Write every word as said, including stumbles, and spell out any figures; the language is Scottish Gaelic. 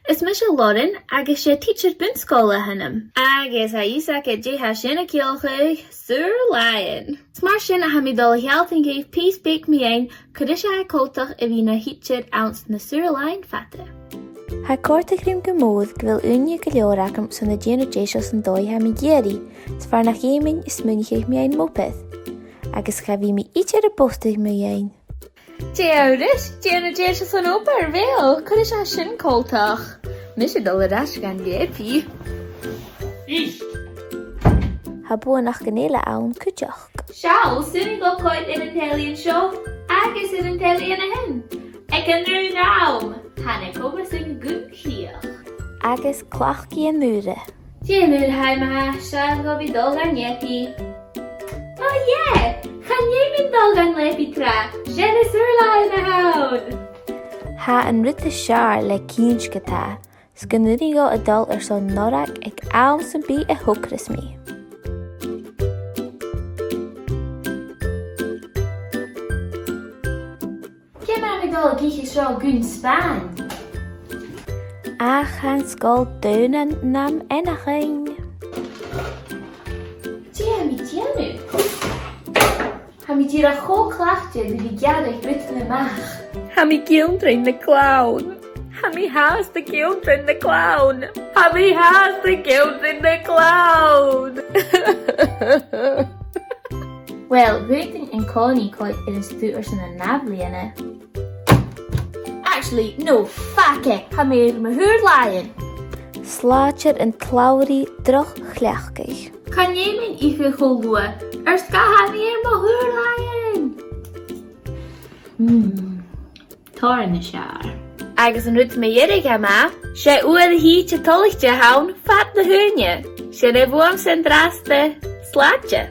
Is mise Lauren agus 's e tidsear bun-sgoile a th' annam. Agus tha fios agad dè tha sin a' ciallachadh, saor-làithean. Is mar sin a tha mi a' dol a shealltainn dhuibh pìos beag mu dheidhinn cò ris a tha e coltach a bhith na thidsear anns na saor-làithean fada. Tha e a' còrdadh rium gu mòr gu bheil ùine gu leòr agam son a dhèanamh deiseil san dòigh a tha mi ag iarraidh, is far nach fheumainn a' smaoineachadh mu dheidhinn m' obair. Agus cha bhi mi idir a' bòtadh mu dheidhinn. Dè tha thu ris? Dèanamh deiseil san obair, a bheil? Cò ris a tha sin coltach? Mise a' dol air ais dhan leabaidh. Ist! Tha buannachdan eile ann cuideachd. Seall, 's urrainn dhomh coimhead air an telly an seo agus air an telly an sin. Aig an aon àm, tha na comasan gun chrìoch. Agus cleachd i an ùrlar. Dè an ùrlar a th' ann, ma-thà? Seall, tha mi a' dol dhan leabaidh. Oh yeah! Chan fheum mi dol dhan leabaidh tràth, 's e na saor-làithean a th' ann! Tha an rud as fheàrr le cinnt ge-tà, 's gun urrainn dhomh a dhol airson norrag aig àm sam bith a thogras mi. Ciamar a tha mi a' dol a dh'ithe seo gun spàin? Ach tha an sgoil daonnan nam eanchainn. Dè tha mi a' dèanamh? Tha mi dìreach cho cleachdte ri bhith a' gearradh rudan a-mach. Tha mi ag ionndrainn na clann. Tha mi fhathast ag ionndrainn na clann. Tha mi fhathast ag ionndrainn na clann. Well, dh'fhaodainn an-còmhnaidh coimhead air an stuth airson an ath-bhliadhna. Actually, no, fuck it, tha mi air mo shaor-làithean. Slàintear an t-slabhraidh droch chleachdadh. Chan fheum mi ithe cho luath, air sgàth 's gu bheil mi air mo shaor-làithean. Mm. Tòrr nas fheàrr. Agus an rud mu dheireadh, ma-thà, 's e uair a thìde toilichte a th' ann fad na h-ùine. Sin e bhuamsa an-dràsta, slàinte.